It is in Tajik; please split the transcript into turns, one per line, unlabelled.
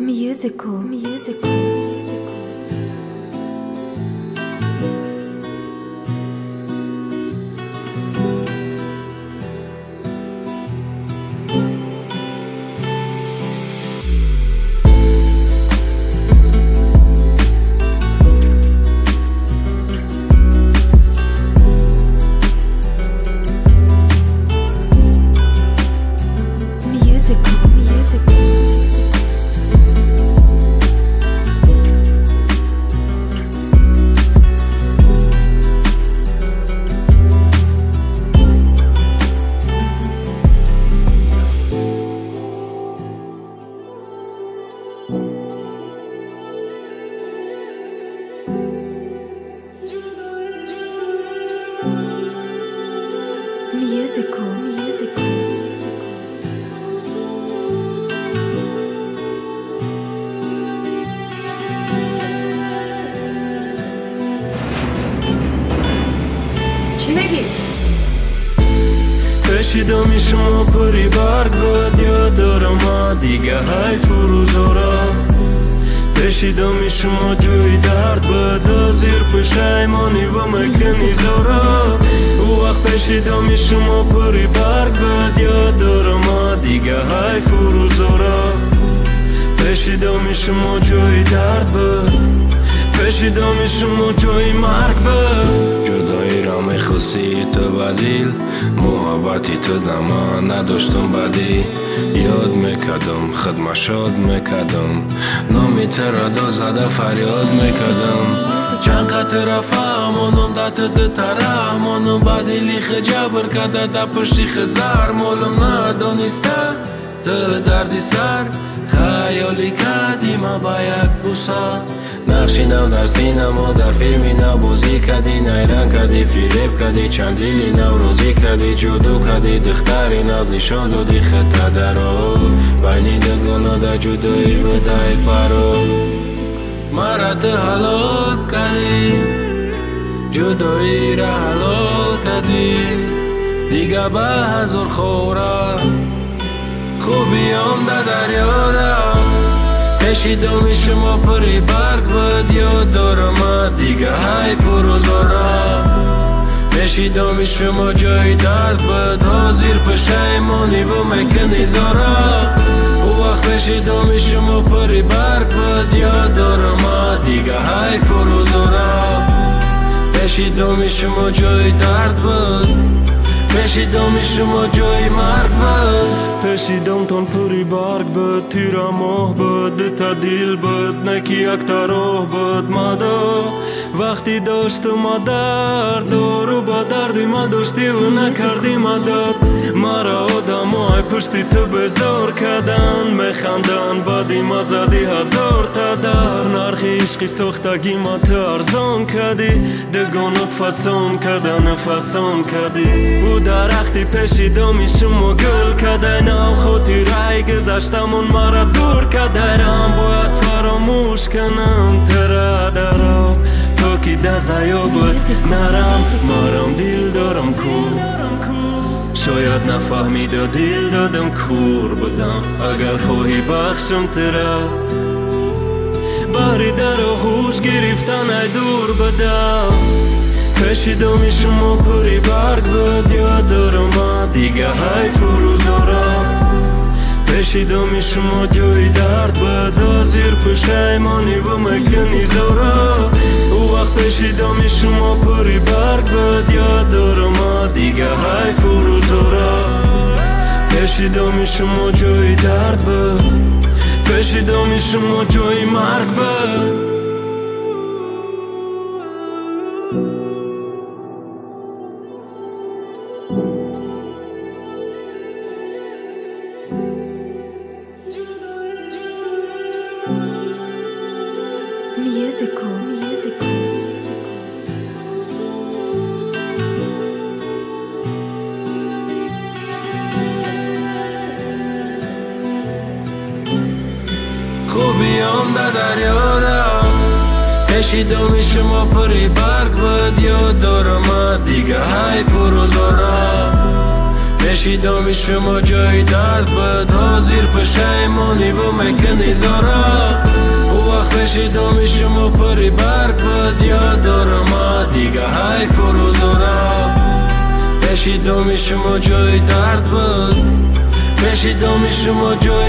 Musical, musical. Musical, musical.
Чӣ мегӣ?
Пешидами шумо пури барг буд, ёд дорам дига ҳайфу рӯзора. Пешидами шумо ҷои дард буд, ҳозир пушаймонӣ ва мекунӣ зора. Ӯ вақт пешидами шумо пури барг буд, ёд дорам дига ҳайфу рӯзора. Пешидами шумо ҷои дард буд, пешидами шумо ҷои марг буд.
Ҷудоиро мехостӣ ту ба дил, муҳаббати ту да ман надоштум бадӣ. Ёд мекардум, хидмат шод мекардум, номи туро дод зада фарёд мекардум. Чанд қатра фаҳмонум, да ту дутара монум, ба дили худ ҷабр карда, да пушти худ зар молум. Надониста ту дарди сар, хаёли кардӣ ма ба як буса. Нақши нав дар синамо, дар филми нав бозӣ кардӣ, найранг кардӣ, фиреб кардӣ, чанд дили нав розӣ кардӣ, ҷоду кардӣ, духтари нағз нишон додӣ худта даро. Байни дугона дар ҷудоӣ будай паро. Мара ту ҳалок кардӣ, ҷудоиро ҳалол кардӣ, дига ба ҳазор хора хубиём да дарёра. Пешидами шумо пури барг буд, ёд дорам дига ҳайфу рӯзора. Пешидами шумо ҷои дард буд, ҳозир пушаймонӣ ва мекунӣ зора. Ӯ вақт пешидами шумо пури барг буд, ёд дорам дига ҳайфу рӯзора. Пешидами шумо ҷои дард буд, пешидами шумо ҷои марг буд.
Пешидамтон пури барг буд, тира моҳ буд, дута дил буд, не ки якта роҳ буд. Мадо вақти доштума дард, дору ба дарди ма доштиву накардӣ мадад. Мара одамои пушти ту безор кардан, механданд баъди ма зади ҳазорта дар. Нархи ишқи сохтагӣ ма ту арзон кардӣ, дугонот фасон кардану фасон кардӣ. Ӯ дарахти пешидами шумо гул кардай, нав хотираи гузаштамон мара дур кардай. Рам бояд фаромӯш кунам тура даро, то ки дазаёбуд нарам. Марам дил дорам ку, шояд нафаҳмида дил додам, кур будам. Агар хоҳӣ бахшам тура, баҳри дар оғӯш гирифтан ай дур будам. Пешидами шумо пури барг буд, ёд дорам дига ҳайфу рӯзора. Пешидами шумо ҷои дард буд, ҳозир пушаймонӣ ва мекунӣ зора. Ӯ вақт пешидами шумо пури барг буд, ёд дорам дига ҳайфу рӯзора. Пешидами шумо ҷои дард буд, пешидами шумо ҷои марг буд.
Musical, musical.
Хубиём да дарёра, пешидами шумо пури барг буд, ёд дорам дига ҳайфу рӯзора. Пеши доми шумо ҷои дард буд, ҳозир пушаймониву мекунӣ зора. Ӯ вақт пеши доми шумо пури барг буд, ёд дорам ма дига ҳайфу рӯзора. Пеши доми шумо ҷои дард буд, пеши доми шумо ҷои